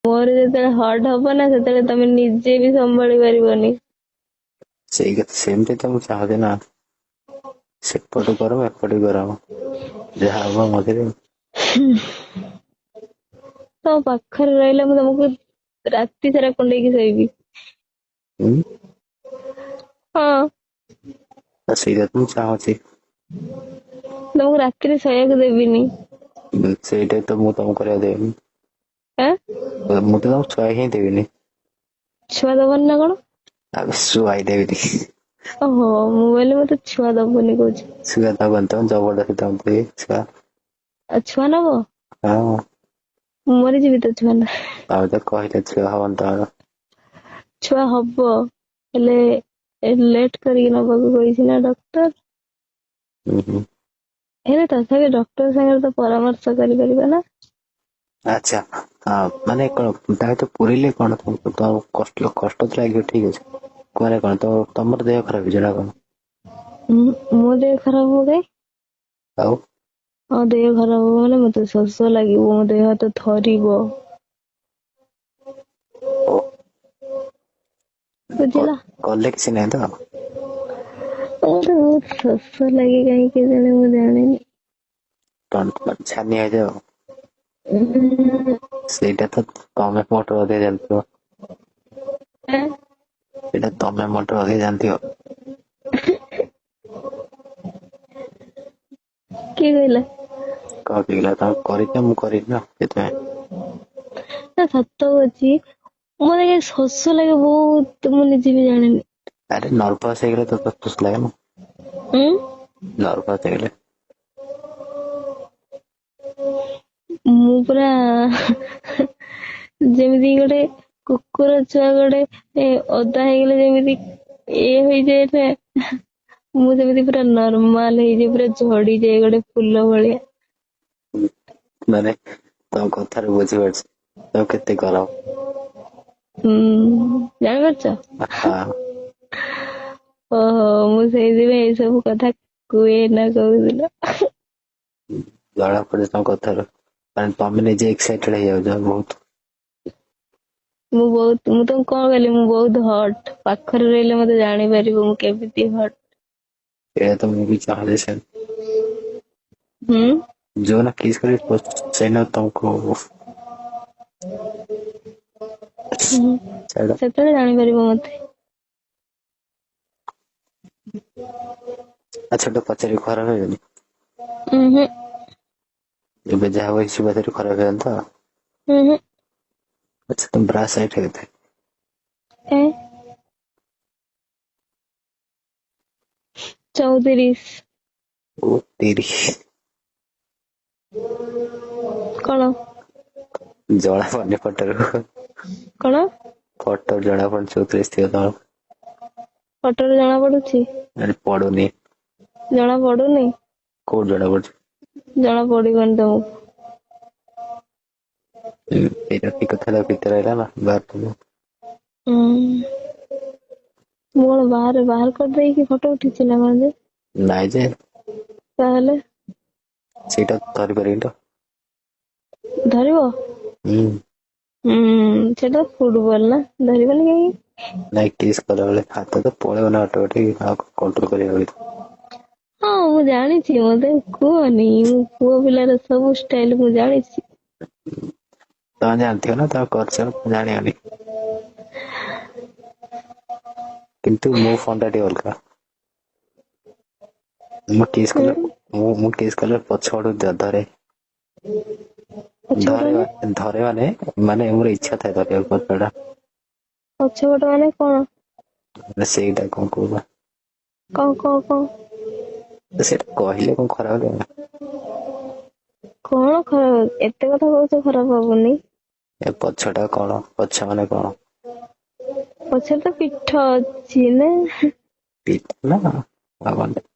ମୋର ଯେତେବେଳେ ହଟ୍ ହବ ନା, ସେତେବେଳେ ତମେ ନିଜେ ବି ସମ୍ଭାଳି ପାରିବନି। ସେଇ କଥା, ସେମିତି ତ ମୁଁ ଚାହୁଁଛି ନା। ସେପଟୁ ଗରମ, ଏପଟୁ ଗରମ, ଯାହା ହବ ମଝିରେ। ତମ ପାଖରେ ରହିଲେ ମୁଁ ତମକୁ ରାତି ସାରା କୁଣ୍ଡେଇକି ଶୋଇବି। ହୁଁ। ହଁ। ସେଇଟା ତ ମୁଁ ଚାହୁଁଛି। ତମକୁ ରାତିରେ ଶୋଇବାକୁ ଦେବିନି। ସେଇଟା ତ ମୁଁ ତମକୁ କରିବାକୁ ଦେବିନି। ଆଁ? ମୁଁ ତ ତମକୁ ଶୁଆଇ ହିଁ ଦେବିନି। ଛୁଆ ଦବନି ନା କଣ? ଆଉ ଶୁଆଇ ଦେବିନି। ଓହୋ, ମୁଁ କହିଲି ମତେ ଛୁଆ ଦବନି କହୁଛି। ଛୁଆ ଦବନି, ତମ ଜବରଦସ୍ତି ତମକୁ ଦେବି ଛୁଆ। ଆଉ ଛୁଆ ନବ? ହଁ। ମୁଁ ମରିଯିବି ତ ଛୁଆ ନା। ତମେ ତ କହିଲେ ଛୁଆ ହବନି ତମର। ଛୁଆ ହବ, ହେଲେ ଲେଟ୍ କରିକି ନବାକୁ କହିଛି ନା ଡକ୍ଟର। ହୁଁ ହୁଁ। ହେଲେ ତଥାପି ଡକ୍ଟର ସାଙ୍ଗରେ ତ ପରାମର୍ଶ କରିପାରିବା ନା। ଆଚ୍ଛା, ମାନେ କଣ ତା ଭିତରେ ପୁରେଇଲେ କଣ ତମକୁ ତ କଷ୍ଟ କଷ୍ଟ ତ ଲାଗିବ, ଠିକ ଅଛି। ମାନେ କଣ ତ ତମର ଦେହ ଖରାପ ହେଇଯିବ ନା କଣ? ମୋ ଦେହ ଖରାପ ହବ କାଇଁ? ଆଉ ହଁ, ଦେହ ଖରାପ ହବ ମାନେ ମତେ ଶୋଷ ଲାଗିବ, ମୋ ଦେହ ହାତ ଥରିବ। ଓ ବୁଝିଲ? କଲେ କିଛି ନାହିଁ ତ? ମତେ ବହୁତ ଶୋଷ ଲାଗେ, କାହିଁ କେଜାଣି ମୁଁ ଜାଣିନି। ଛାନିଆ ହେଇଯାଅ। ଉଁ। ସେଇଟା ତ ତମେ ମୋଠୁ ଅଧିକା ଜାଣିଥିବ। ସେଇଟା ତମେ ମୋଠୁ ଅଧିକା ଜାଣିଥିବ। କିଏ କହିଲା? କଣ କହିଲା? ତମେ କରିଛ, ମୁଁ କରିନି ନା ସେଥିପାଇଁ। ନା, ସତ କହୁଛି, ମତେ କାଇଁ ଶୋଷ ଲାଗେ ବହୁତ, ମୁଁ ନିଜେ ବି ଜାଣିନି। ଆରେ, ନର୍ଭସ ହେଇଗଲେ ତ ଖୁସି ଲାଗେ ନା। ଉଁ। ନର୍ଭସ ହେଇଗଲେ। ମୁଁ ପୁରା ଯେମିତି ଗୋଟେ କୁକୁର ଛୁଆ ଗୋଟେ ଓଦା ହେଇଗଲେ ଯେମିତି ଇଏ ହେଇଯାଏ ନା, ମୁଁ ସେମିତି ପୁରା ନର୍ମାଲ ହେଇଯାଏ, ପୁରା ଝଡିଯାଏ ଗୋଟେ ଫୁଲ ଭଳିଆ। ମାନେ ତମ କଥାରୁ ବୁଝିପାରୁଛି ତମ କେତେ ଗରମ। ହୁଁ, ଜାଣିପାରୁଛ? ହଁ। ଓହୋ, ମୁଁ ସେଇଥିପାଇଁ ଏଇ ସବୁ କଥା କୁହେ ନା କହୁଥିଲ। ଜଣା ପଡୁଛି ତମ କଥାରୁ, ମାନେ ତମେ ନିଜେ ଏକ୍ସାଇଟେଡ ହେଇଯାଉଛ ବହୁତ। ମୁଁ ବହୁତ, ମୁଁ ତମକୁ କଣ କହିଲି, ମୁଁ ବହୁତ ହଟ୍। ପାଖରେ ରହିଲେ ମତେ ଜାଣିପାରିବ ମୁଁ କେମିତି ହଟ୍। ଏଇଟା ତ ମୁଁ ବି ଚାହୁଁଛି ସେ ହୁଁ। ଯୋଉଦିନ କିସ୍ କରିବି, ସେଇଦିନ ତମକୁ ହୁଁ। ଛାଡ। ସେତେବେଳେ ଜାଣିପାରିବ ମତେ। ଆଚ୍ଛା, ଗୋଟେ ପଚାରିବି, ଖରାପ ଭାବିବନି? ଉଁ ହୁଁ। ଏବେ ଯାହା କହିଛି ପଚାରି ଖରାପ ଭାବିବନି ତ? ହୁଁ ହୁଁ। ଆଚ୍ଛା, ତମ ବ୍ରା ସାଇଜ କେତେ? ଏ 34। ଓ 30। କଣ? ଜଣା ପଡୁନି ଫଟୋରୁ। କଣ? ଫଟୋ ଜଣା ପଡୁନି 34 ଥିବ ତମର। ଫଟୋରେ ଜଣା ପଡୁଛି? ଆରେ, ପଡୁନି। ଜଣା ପଡୁନି? କୋଉଠି ଜଣା ପଡୁଛି? ଜଣା ପଡିବନି ତମକୁ। ଏଇଟା ଠିକ କଥା ହେଲା, ଭିତରେ ରହିଲା ନା ବାହାର। ହୁଁ, ମୁଁ କଣ ବାହାରେ ବାହାର କରିଦେଇକି ଫଟୋ ଉଠେଇଛି ନା କଣ ଯେ? ନାଇଁ ଯେ। ତାହେଲେ? ସେଇଟା ଧରି ପାରିବିନି ତ। ଧରିବ? ହୁଁ। ହୁଁ, ସେଟା ଫୁଟବଲ ନା, ଧରିବନି କାହିଁକି? ନାଇଁ, କିସ୍ କଲାବେଳେ ହାତ ତ ପଳେଇବ ନା ଅଟୋମେଟିକ, ଆଉ କଣ୍ଟ୍ରୋଲ କରିହବନି। ହଁ, ମୁଁ ଜାଣିଛି, ମତେ କୁହନି। ମୁଁ ପୁଅ ପିଲାର ସବୁ ଷ୍ଟାଇଲ ମୁଁ ଜାଣିଛି। ତମେ ଜାଣିଥିବ ନା, ତମେ କରିଛ, ଜାଣିବନି? କିନ୍ତୁ ମୋ ଫଣ୍ଡା ଟିକେ ଅଲଗା। ମୁଁ କିସ୍ କଲେ ମୁଁ କିସ୍ କଲେ ପଛ ଆଡୁ ଧରେ। ପଛପଟ ଧରେ। ମାନେ? ଧରେ ମାନେ, ମାନେ ମୋର ଇଚ୍ଛା ଥାଏ ଧରିବାକୁ ପଛଟା। ପଛପଟ ମାନେ କଣ? ମାନେ ସେଇଟା କଣ କହୁନ? କଣ କଣ କଣ? ସେଇଟା କହିଲେ କଣ ଖରାପ ଲାଗିବ? କଣ ଖରାପ? ଏତେ କଥା କହୁଛ, ଖରାପ ହବନି? ଏ ପଛଟା କଣ? ପଛ ମାନେ କଣ? ପଛରେ ତ ପିଠ ଅଛି ନା। ପିଠ ନା ଆଉ କଣ?